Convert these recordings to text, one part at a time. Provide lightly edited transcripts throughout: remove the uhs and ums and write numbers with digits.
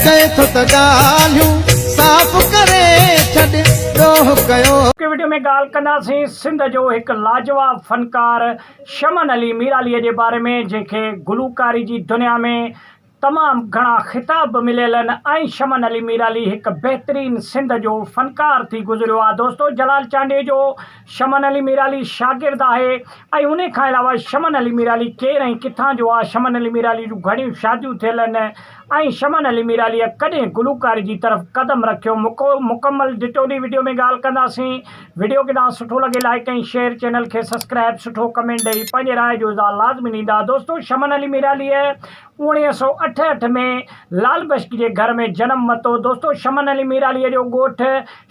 چئي ٿو ته ڳالهيون صاف ڪري ڇڏ ڏوهه ڪيو. وڊيو ۾ ڳالهه ڪنداسين سنڌ جو هڪ لاجواب فنڪار شمن علي ميرالي جي باري ۾ جنهن کي گلوڪاري جي دنيا ۾ تمام گهڻا خطاب به مليل آهن ۽ شمن علي ميرالي هڪ بهترين سنڌ جو فنڪار ٿي گذريو آهي دوستو جلال چانڊيي جو شمن علي ميرالي شاگرد آهي ۽ انهي کان علاوه شمن علي ميرالي ڪير ۽ ڪٿان جو آهي شمن علي ميرالي جون گهڻيون شاديون ٿيل آهن ۽ شمن علي ميراليء ڪڏهن گلوڪاري جي طرف قدم رکيو مڪمل ڊٽولي وڊيو ۾ ڳالهه ڪنداسين وڊيو کي توهان سٺو لڳي لائيڪ ۽ شيئر چينل کي سسڪرائب سٺو ڪمينٽ ڏئي پنهنجي راء جو اظهار لازمي ڏيندا دوستو شمن علي ميراليء 1968 ۾ لال بشڪ جي گهر ۾ جنم ورتو. دوستو شمن علي ميراليء جو ڳوٺ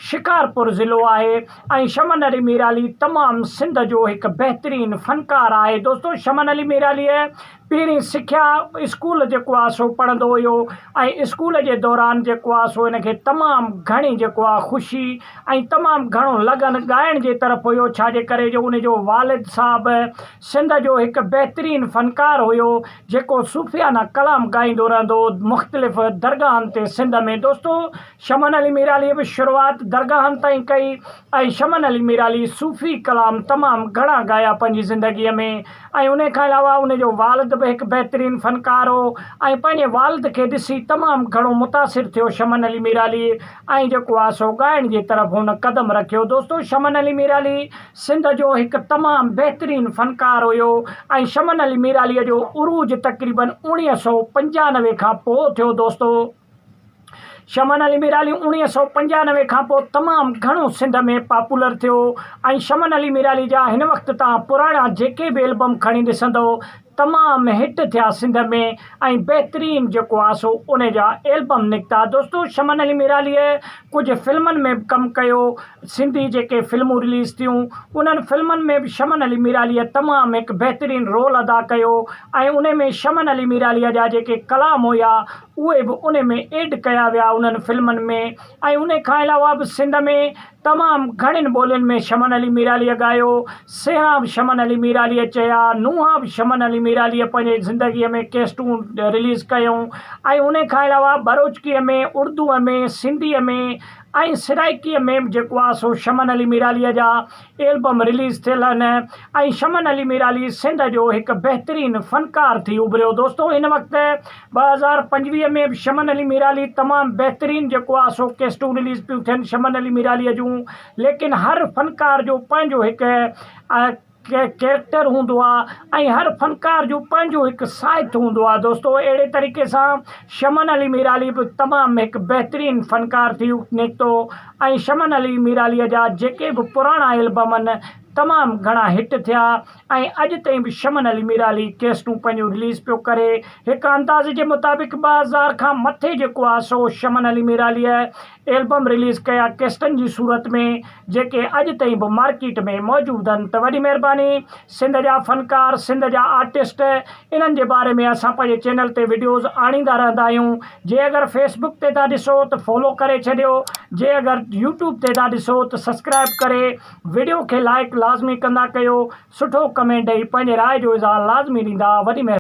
شڪارپور ضلعو آهي ۽ شمن علي ميرالي تمام سنڌ جو هڪ بهترين فنڪار آهي. دوستو شمن علي ميراليء پهرين سکيا اسڪول جيڪو آهي سو پڙهندو هيو ۽ اسڪول جي دوران جيڪو آهي سو هن کي تمام گهڻي جيڪو آهي خوشي ۽ تمام گهڻو لگن ڳائڻ جي طرف هيو ڇا جي ڪري جو ان جو والد صاحب سنڌ جو هڪ بهترين فنڪار هيو جيڪو صوفيانه ڪلام ڳائيندو رهندو هو مختلف درگاهن تي سنڌ ۾ دوستو شمن علي ميراليء به شروعات درگاهن تائين ڪئي ۽ شمن علي ميرالي صوفي ڪلام تمام گهڻا ڳايا پنهنجي زندگيء ۾ ۽ انهي کان علاوه ان جو والد به هڪ بهترين فنڪار هو ۽ پنهنجي والد کي ڏسي تمام گهڻو متاثر ٿيو شمن علي ميرالي ۽ جيڪو آهي سو ڳائڻ جي طرف هن قدم رکيو دوستو شمن علي ميرالي سنڌ جو هڪ تمام بهترين فنڪار هيو ۽ شمن علي ميراليء جو عروج تقريبن 1995 کان پوء ٿيو دوستو شمن علي ميرالي 1995 کان پوء تمام گهڻو سنڌ ۾ پاپولر ٿيو ۽ شمن علي ميرالي جا هن وقت تان پراڻا جيڪي به البم کڻي ڏسندو تمام هٽ ٿيا سنڌ ۾ ۽ بهترين جيڪو آ سو ان جا البم نڪتا دوستو شمن علي ميراليء ڪجهه فلمن ۾ به ڪم ڪيو سنڌي جيڪي فلمون رليز ٿيون انهن فلمن ۾ به شمن علي ميراليء تمام هڪ بهترين رول ادا ڪيو ۽ انهي ۾ شمن علي ميراليء جا جيڪي ڪلام هيا اهي به انهي ۾ ايڊ ڪيا ويا انهن فلمن ۾ ۽ انهي کان علاوه به سنڌ ۾ تمام گهڻين ٻولين ۾ شمن علي ميراليء ڳايو، سهڻا به شمن علي ميراليء چيا، نوحا به شمن علي ميراليء پنهنجي زندگيء ۾ ڪيسٽون رليز ڪيون ۽ انهي کان علاوه ٻروچڪيء ۾ اردوء ۾ سنڌيء ۾ ۽ سرائيڪيء ۾ به جيڪو آهي سو شمن علي ميراليء جا البم رليز ٿيل آهن ۽ شمن علي ميرالي سنڌ جو هڪ بهترين فنڪار ٿي اڀريو دوستو هن وقت 2025 ۾ به شمن علي ميرالي تمام بهترين جيڪو آهي سو ڪيسٽون رليز پيون ٿين شمن علي ميراليء جون ليڪن هر فنڪار جو پنهنجو هڪ ڪيريڪٽر هوندو آ ۽ هر فنڪار جو پنهنجو هڪ ساهت هوندو آ دوستو اهڙي طريقي سان شمن علي ميرالي به تمام هڪ بهترين فنڪار ٿي نڪتو ۽ شمن علي ميرالي جا جيڪي به پراڻا البم آهن تمام گهڻا هٽ ٿيا ۽ اڄ تائين به شمن علي ميرالي ڪيسٽون پنهنجون رليز پيو ڪري هڪ اندازي جي مطابق 2000 کان مٿي جيڪو آ سو شمن علي ميراليء البم رليز ڪيا ڪيسٽن جي صورت ۾ جيڪي اڄ تائين به مارڪيٽ ۾ موجود آهن ته وڏي مهرباني سنڌ جا فنڪار سنڌ جا آرٽسٽ انهن جي باري ۾ اسان پنهنجي چينل تي وڊيوز آڻيندا رهندا آهيون جي اگر فيس بڪ تي ٿا ڏسو ته فالو ڪري ڇڏيو جي اگر يوٽيوب تي ٿا ڏسو ته سبسڪرائب ڪري وڊيو کي لائڪ لازمي ڪندا ڪيو سٺو ڪمينٽ ڏئي پنهنجي راء جو اظهار لازمي ڏيندا وڏي مهرباني.